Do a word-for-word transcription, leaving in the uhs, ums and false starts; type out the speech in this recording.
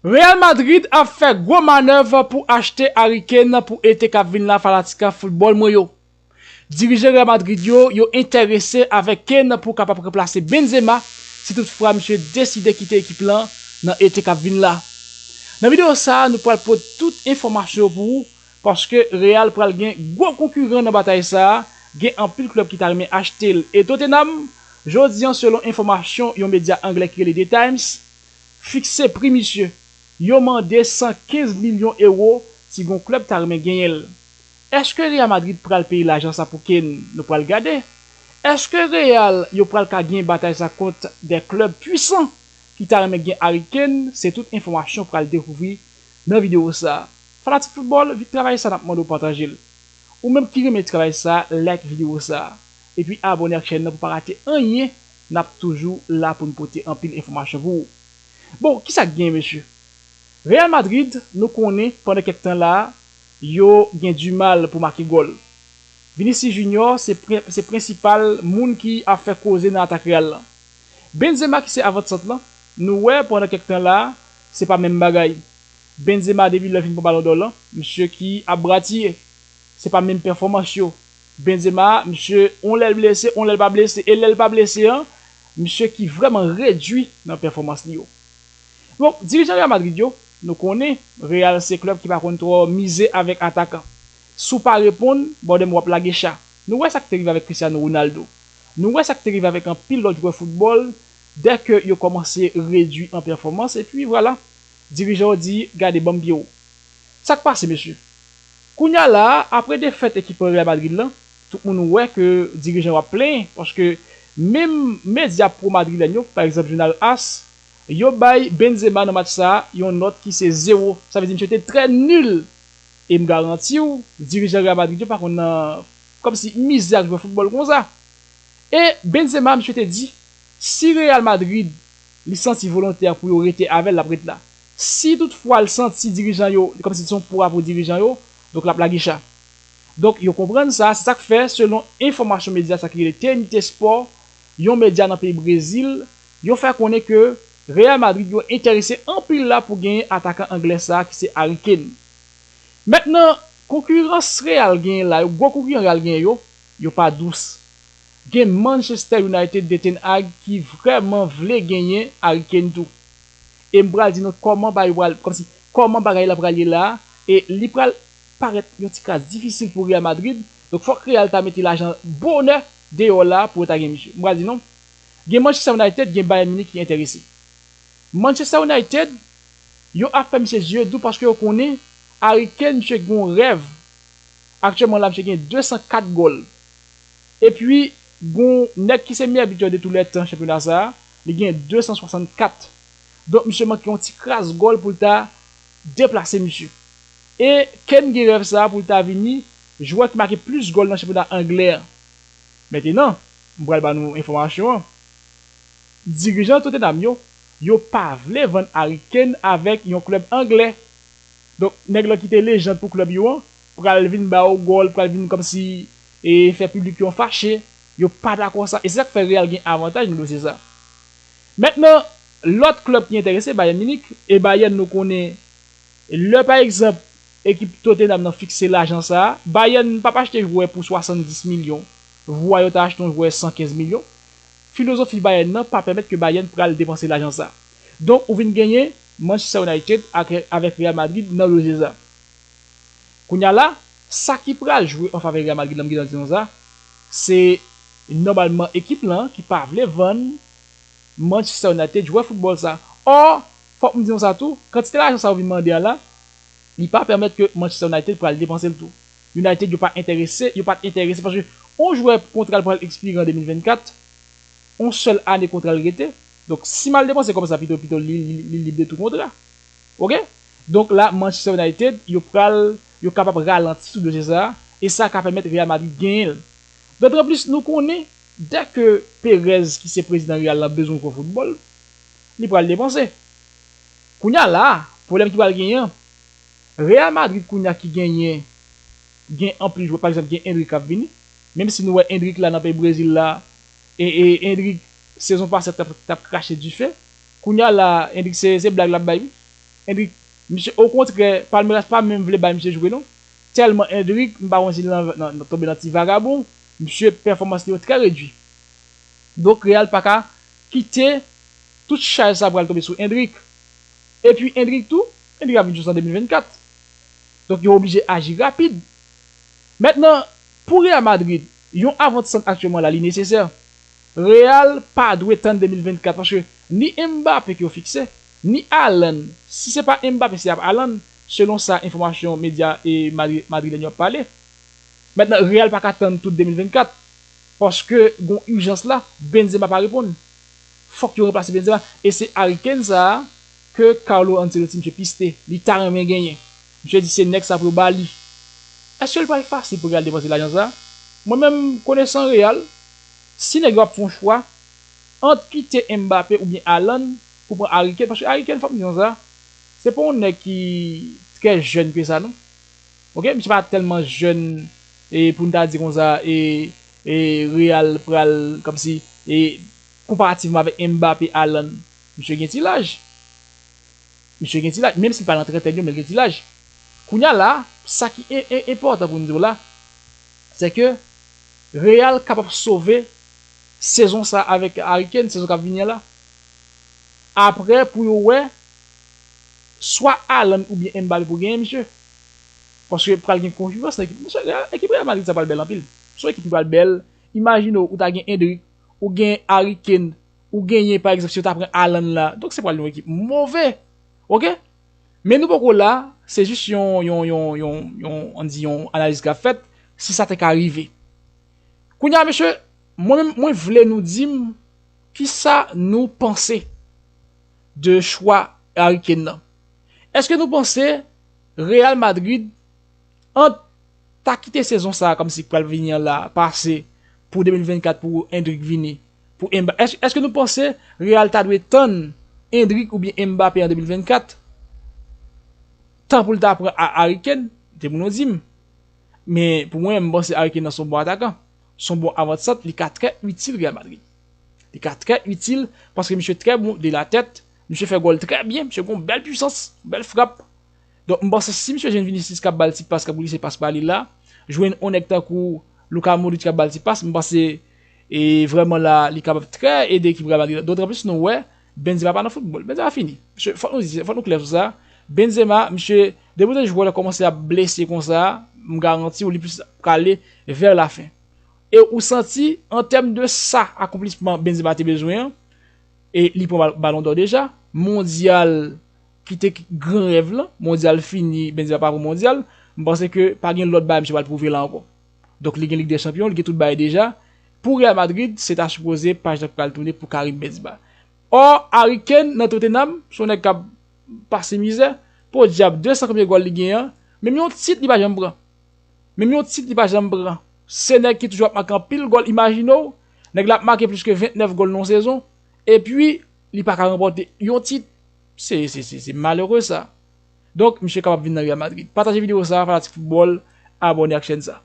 Real Madrid ap fè gwo manèv pou achte Harry Kane pou ete k ap vin la, fanatik foutbòl mwen yo. Dirijan Real Madrid yo, yo enterese avèk Kane pou kapab ranplase Benzema, si toutfwa misye deside kite ekip lan nan ete k ap vin la. Nan videyo sa a, nou pral pote tout enfòmasyon yo pou ou, paske Real pral gen gwo konkiran nan batay sa a, gen anpil klèb ki ta renmen achte l. E Tottenham, jodi an, selon enfòmasyon yon medya anglè ki rele The Times, fikse pri misye. Yo mande san kenz milyon ewo si gon klèb ta renmen genyen l. Èske Real Madrid pral peye lajan sa pou Kane? Nou pral gade. Èske Real yo pral ka gen batay sa kont de klèb pwisan ki ta renmen gen Harry Kane? Se tout enfòmasyon pral dekouvri nan videyo sa a. Fanatik foutbòl, vit travay sa n ap mande w pataje l. Ou menm ki renmen travay sa, like videyo sa. Epi abòne ak chèn nan pou pa rate anyen, n ap toujou la pou n pote anpil enfòmasyon pou ou. Bon, kisa k gen, mesye? Real Madrid, nou konnen, pandan kèk tan la, yo gen dimal pou make gòl. Vinicius Junior se, pre- se prensipal moun ki ap fè koze nan atak Real lan. Benzema ki se avantsant lan, nou wè pandan kèk tan la, se pa menm bagay. Benzema depi lè l fin pran Balon dò lan, misye ki ap bratiye. Se pa menm pèfòmans yo. Benzema, misye, on lè l blese, on lè l pa blese, e lè l pa blese an, misye ki vrèman redui nan pèfòmans li yo. Donk, dirijan Real Madrid yo, nou konnen, Real se klèb ki pa konn twò mize avèk atakan. Si w pa reponn, bòdèm w ap lage cha. Nou wè sa k te rive avèk Cristiano Ronaldo. Nou wè sa k te rive avèk anpil lòt jwè foutbòl, dèke yo kòmanse redui an pèfòmans, epi vwala, dirijan yo di, gade, ban m pye w. Sa k pase, mesye? Kounye a la a, apre defèt ekip Real Madrid lan, tout moun wè ke dirijan yo ap plenyen, paske menm medya pwo-madrilèn yo, pa egzanp, jounal AS, yo bay Benzema nan match sa a yon nòt ki se zewo. Sa vle di misye te trè nil. E m garanti w, dirijan Real Madrid yo pa konn nan, kòmsi, mize ak jwè foutbòl konsa. E Benzema, misye te di, si Real Madrid, li santi volontè pou yo rete avè l, l ap ret la. Si toutfwa l santi dirijan yo, kòmsi se yon pwa pou dirijan yo, donk l ap lage cha. Donk, yo konprann sa, se sa k fè, selon enfòmasyon medya sa ki rele T N T Sport, yon medya nan peyi Brezil, yo fè konnen ke Real Madrid yo enterese anpil la pou genyen atakan anglè sa a ki se Harry Kane. Mentnan, konkirans Real genyen la, yo, gwo konkiran Real genyen yo, yo pa dous. Gen Manchester United de Ten Hag ki vrèman vle genyen Harry Kane tou. E m pral di nou kòman bagay pral, kòmsi, kòman bagay la pral ye la, e li pral parèt yon ti kras difisil pou Real Madrid. Donk, fòk Real ta mete lajan bonè deyò la pou yo ta gen misye. M pral di nou, gen Manchester United, gen Bayern Munich ki enterese. Manchester United, yo ap fè misye zye dou paske yo konnen Harry Kane, misye gen yon rèv. Aktyèlman la, misye gen de san kat gòl. Epi, gon nèg ki se meyè bitè de tou lè tan chanpyona sa a, li gen de san swasannkat. Donk, misye manke yon ti kras gòl pou l ta deplase misye. E Kane gen rèv sa a pou l ta vini jwè ki make plis gòl nan chanpyona anglè an. Mentnan, m pral ba nou enfòmasyon an. Dirijan Tottenham yo, yo pa vle vann Harry Kane avèk yon klèb anglè. Donk, nèg lan ki te lejand pou klèb yo an, pral vin ba yo gòl, pral vin kòmsi e fè piblik yo an fache, yo pa dakò sa. E se sa k fè Real gen avantaj nan dosye sa. Mentnan, lòt klèb ki enterese, Bayern Munich, e Bayern nou konnen, lè pa egzanp, ekip Tottenham nan fikse lajan sa a, Bayern p ap achte jwè pou swasanndis milyon, vwa yo ta achte yon jwè san kenz milyon. Filozofi Bayern nan pa pèmèt ke Bayern pral depanse lajan sa a. Donk, ou vin genyen Manchester United ak, avèk Real Madrid nan dosye sa. Kounye a la, sa ki pral jwe an favè Real Madrid la, m gentan di nou sa, se nòmalman ekip lan ki pa vle vann Manchester United jwè foutbòl sa. Ò, fòk m di nou sa tou, kantite lajan sa yo vin mande a la, li pa pèmèt ke Manchester United pral depanse l tou. United yo pa enterese, yo pa t enterese paske yon jwè kontra l pral ekspire an de mil vennkat, yon sèl ane kontra l rete. Donk, si m al depanse kòb sa, pito, pito li, li, li lib de tou kontra. Oke? Donk la, Manchester United, yo pral, yo kapab ralanti sou dosye sa a, e sa ka pèmèt Real Madrid genyen l. Dòtanplis, nou konnen, dèke Perez, ki se prezidan Real la, bezwen jwè foutbòl, li pral depanse. Kounye a la, pwoblèm ki pral genyen an, Real Madrid kounye a ki genyen, gen anpil jwè, pa egzanp, gen Endrick k ap vini, menm si nou wè Endrick la nan peyi Brezil la, e, e Endrick, sezon pase, t ap, t ap krache dife, kounye a la, Endrick se, se blag l ap bay, wi. Endrick, misye, okontrè, Palmeiras pa menm vle bay misye jwe non. Tèlman Endrick, m pa konn si l nan, nan, nan, tonbe nan ti vagabon, misye pèfòmans li yo trè redui. Donk Real pa ka kite tout chaj sa pral tonbe sou Endrick. Epi Endrick tou, Endrick ap vin jwe an de mil vennkat. Donk yo oblije aji rapid. Mentnan, pou Real Madrid, yon avanti sant aktyèlman la, li nesesè. Real pa dwe tann de mil vennkat, paske ni Mbappé ke yo fikse, ni Haaland, si se pa Mbappé, se ap Haaland, selon sa enfòmasyon medya e Madri-, madrilèn yo ap pale. Mentnan, Real pa ka tann tout de mil vennkat, paske gon ijans la, Benzema pa reponn. Fòk yo ranplase Benzema. E se Harry Kane sa a ke Carlo Ancelotti, misye piste. Li ta renmen genyen. Misye di se nèg sa pou yo ba li. Èske l pral fasil pou Real depanse lajan sa a? Mwen menm, konesan Real, si nèg yo ap fè yon chwa ant kite Mbappé oubyen Haaland pou pran Harry Kane, paske Harry Kane, fò m di nou sa, se pa yon nèg ki trè jèn ke sa non. Ok, misye pa tèlman jèn, e pou n ta di konsa, e, e Real pral, kòmsi, e konparativman avèk Mbappé, Haaland, misye gen ti laj. Misye gen ti laj, menm si l pa nan trantèn yo, men l gen ti laj. Kounye a la, sa ki e, e, enpòtan pou n di w la, se ke Real kapab sove sezon sa avèk Harry Kane, sezon k ap vini an la. Apre, pou yo wè, swa Haaland oubyen Mbappé pou genyen, misye. Paske pral gen konfizyon nan ekip. Mesye, Real, ekip Real Madrid sa pral bèl anpil. Se yon ekip ki pral bèl. Imajine w, ou ta gen Endrick, ou gen Harry Kane, ou genyen, pa egzanp, si yo ta pran Haaland la. Donk, se pral yon ekip move. Ok? Men nou poko la, se jis yon, yon, yon, yon, yon, ann di yon analiz k ap fèt, si sa te ka rive. Kounye a, mesye, mwen menm, mwen vle nou di m kisa nou panse de chwa Harry Kane nan. Èske nou panse Real Madrid, ant ta kite sezon sa a kòmsi k pral vini an la, pase pou de mil vennkat pou Endrick vini, pou Mba-, èske, èske nou panse Real ta dwe tann Endrick oubyen Mbappé an de mil vennkat? Tan pou l ta pran a Harry Kane, se pou nou di m. Men pou mwen, m panse Harry Kane nan se yon bon atakan. Se yon bon avantisant, li ka trè itil Real Madrid. Li ka trè itil paske misye trè bon de la tèt, misye fè gòl trè byen, misye gen yon bèl pwisans, yon bèl frap. Donk, m panse si misye jwenn Vinicius k ap ba l ti pas, k ap glise pas ba li la, jwenn yon nèg tankou Luka Modric k ap ba l ti pas, m panse, e vrèman la, li kapab trè ede ekip Real Madrid. Dotranplis nou wè, Benzema pa nan foutbòl. Benzema fini. Mesye, fòk nou di, fòk nou klè sou sa. Benzema, mesye, depi w tande jwè la kòmanse ap blese konsa, m garanti w, li plis prale vè lafen. E ou santi, an tèm de sa akonplisman Benzema te bezwen an, e li pran bal-, Balon dò deja, mondyal ki te gran rèv lan, mondyal fini, Benzema pa pran mondyal, m panse ke pa gen lòt bagay misye pral pwouve la ankò. Donk, li gen Lig dè Chanpyon, li gen tout bagay deja. Pou Real Madrid, se ta sipoze paj la pral tounen pou Karim Benzema. Ò, Harry Kane nan Tottenham, se yon nèg k ap pase mizè. Podyab, de san konbyen gòl li gen an, menm yon tit li pa janm pran. Menm yon tit li pa janm pran. Se nèg ki toujou ap make anpil gòl. Imajine w, nèg la ap make plis ke vennèf gòl nan yon sezon, epi li pa ka ranpòte yon tit. Se, se, se, se malere sa. Donk, misye kapab vin nan Real Madrid. Pataje videyo sa, fanatik foutbòl, abòne ak chèn sa.